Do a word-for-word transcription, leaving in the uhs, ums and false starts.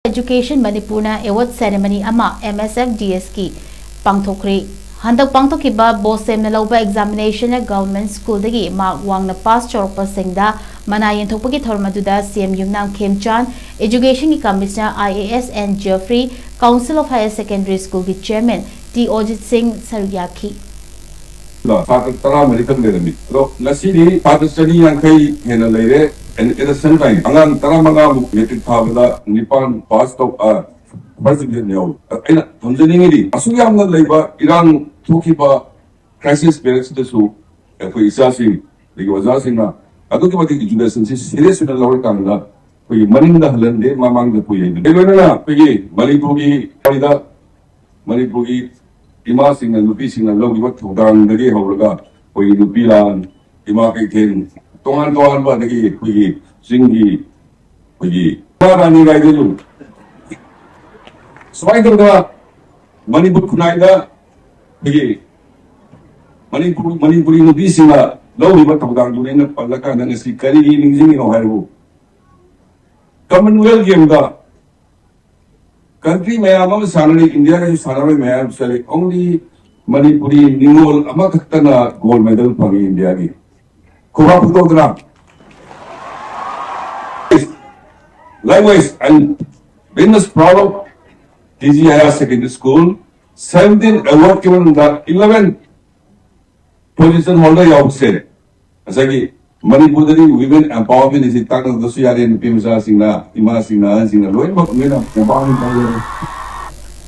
Education ꯃꯅꯤꯄꯨꯔꯅ award ꯁꯦꯔꯦꯃꯅꯤ ꯑꯃ M ꯑꯦꯁ F D ꯑꯦꯁꯀꯤ ꯄꯥꯡꯊꯣꯛꯈ꯭ꯔꯦ꯫ ꯍꯟꯗꯛ ꯄꯥꯡꯊꯣꯛꯈꯤꯕ ꯕꯣꯁꯦꯝꯅ ꯂꯧꯕ ꯑꯦꯛꯖꯥꯃꯤꯅꯦꯁꯟꯅ ꯒꯚꯔꯟꯃꯦꯟꯠ ꯁ꯭ꯀꯨꯜꯗꯒꯤ ꯃꯥꯔꯛ ꯋꯥꯡꯅ ꯄꯥꯁ ꯇꯧꯔꯛꯄꯁꯤꯡꯗ ꯃꯅꯥ ꯌꯦꯟꯊꯣꯛꯄꯒꯤ ꯊꯧꯔꯝ ꯑꯗꯨꯗ ꯁꯤ ꯑꯦꯝ ꯌꯨꯝꯅꯥꯝ ꯈꯦꯝꯆꯥꯟ, ꯑꯦꯖꯨꯀꯦꯁꯟꯒꯤ commissioner I A S N Jeffrey, council of higher secondary ꯁ꯭ꯀꯨꯜꯒꯤ ꯆꯤꯌꯔꯃꯦꯟ ꯇꯤ ꯑꯣꯖꯤꯠ ꯁꯤꯡ ꯁꯔꯨꯛ ꯌꯥꯈꯤ꯫ ꯁꯥꯇ꯭ꯔ ꯇꯔꯥꯃꯔꯤ ꯈꯛ ꯂꯩꯔꯝꯃꯤ꯫ ꯑꯗꯣ ꯉꯁꯤꯗꯤ ꯁꯥꯇ꯭ꯔ ꯆꯅꯤ ꯌꯥꯡꯈꯩ ꯍꯦꯟꯅ ꯂꯩꯔꯦ꯫ And at the same time, ꯑꯉꯥꯡ ꯇꯔꯥꯃꯉꯥꯃꯨꯛ ꯃꯦꯇ꯭ꯔꯤꯛ ꯊꯥꯕꯗ ꯅꯤꯄꯥꯟ ꯄꯥꯁ ꯇꯧ, ꯑ, ꯐꯥꯔꯁ ꯗꯤꯕꯤꯖꯟ ꯌꯥꯎꯏ꯫ ꯑꯩꯅ ꯊꯝꯖꯅꯤꯡꯉꯤꯗꯤ, ꯑꯁꯨꯛ ꯌꯥꯝꯅ ꯂꯩꯕ ꯏꯔꯥꯡ ꯊꯣꯛꯈꯤꯕ ꯀ꯭ꯔꯥꯏꯁꯤꯁ ꯄꯤꯔꯤꯌꯗꯁꯤꯗꯁꯨ ꯑꯩꯈꯣꯏ ꯏꯆꯥꯁꯤꯡ, ꯑꯗꯒꯤ ꯑꯣꯖꯥꯁꯤꯡꯅ ꯑꯗꯨꯛꯀꯤ ꯃꯇꯤꯛ ꯏꯖꯨꯀꯦꯁꯟꯁꯤ ꯁꯤꯔꯤꯌꯁ ꯑꯣꯏꯅ ꯂꯧꯔꯀꯥꯟꯗ ꯑꯩꯈꯣꯏꯒꯤ ꯃꯅꯤꯡꯗ ꯍꯜꯍꯟꯗꯦ, ꯃꯃꯥꯡꯗ ꯄꯨꯏ ꯍꯥꯏꯗꯨꯅ꯫ ꯑꯩ ꯂꯣꯏꯅꯅ ꯑꯩꯈꯣꯏꯒꯤ ꯃꯅꯤꯄꯨꯔꯒꯤ ꯋꯥꯔꯤꯗ ꯃꯅꯤꯄꯨꯔꯒꯤ ꯏꯃꯥꯁꯤꯡꯅ, ꯅꯨꯄꯤꯁꯤꯡꯅ ꯂꯧꯈꯤꯕ ꯊꯧꯗꯥꯡꯗꯒꯤ ꯍꯧꯔꯒ ꯑꯩꯈꯣꯏꯒꯤ ꯅꯨꯄꯤ ꯂꯥꯟ, ꯏꯃꯥ ꯀꯩꯊꯦꯜ, ꯇꯣꯉꯥꯟ ꯇꯣꯉꯥꯟꯕ, ꯑꯗꯒꯤ ꯑꯩꯈꯣꯏꯒꯤ ꯆꯤꯡꯒꯤ ꯑꯩꯈꯣꯏꯒꯤ ꯏꯃꯥ ꯔꯥꯅꯤ ꯒꯥꯏꯗꯨꯁꯨ ꯁꯨꯃꯥꯏꯅ ꯇꯧꯗꯅ ꯃꯅꯤꯄꯨꯔ ꯈꯨꯟꯅꯥꯏꯗ ꯑꯩꯈꯣꯏꯒꯤ ꯃꯅꯤꯄꯨꯔ, ꯃꯅꯤꯄꯨꯔꯤ ꯅꯨꯄꯤꯁꯤꯡꯅ ꯂꯧꯔꯤꯕ ꯊꯧꯗꯥꯡꯗꯨꯅꯦꯅ ꯄꯜꯂꯀꯥꯟꯗ ꯉꯁꯤ ꯀꯔꯤꯒꯤ ꯅꯤꯡꯁꯤꯡꯉꯤꯅꯣ ꯍꯥꯏꯕꯨ, ꯀꯃꯟꯋꯦꯜꯊ ꯒꯦꯝꯗ ꯀꯟꯇ꯭ꯔꯤ ꯃꯌꯥꯝ ꯑꯃ ꯁꯥꯟꯅꯔꯤ, ꯏꯟꯗꯤꯌꯥꯒꯤꯁꯨ ꯁꯥꯟꯅꯔꯣꯏ ꯃꯌꯥꯝ ꯆꯠꯂꯤ, ꯑꯣꯡꯂꯤ ꯃꯅꯤꯄꯨꯔꯤ ꯅꯤꯉꯣꯜ ꯑꯃꯈꯛꯇꯅ ꯒꯣꯜ ꯃꯦꯗꯜ ꯐꯪꯉꯤ ꯏꯟꯗꯤꯌꯥꯒꯤ꯫ ꯈꯨꯕꯥꯛ ꯐꯨꯗꯣꯛꯇꯅ꯫ Likewise, and very much proud of T G Higher Secondary School, seventeen award ꯒꯤ ꯃꯅꯨꯡꯗ eleven position holder ꯌꯥꯎꯕꯁꯦ ꯉꯁꯥꯏꯒꯤ ꯃꯅꯤꯄꯨꯔꯗꯗꯤ women empowerment ꯑꯁꯤ ꯇꯥꯛꯅꯗ꯭ꯔꯁꯨ ꯌꯥꯔꯦ, ꯅꯨꯄꯤ ꯃꯆꯥꯁꯤꯡꯅ, ꯏꯃꯥꯁꯤꯡꯅ, ꯑꯍꯟꯁꯤꯡꯅ ꯂꯣꯏꯅꯃꯛ ꯂꯣꯏꯅ empowerment ꯇꯧꯔꯦ꯫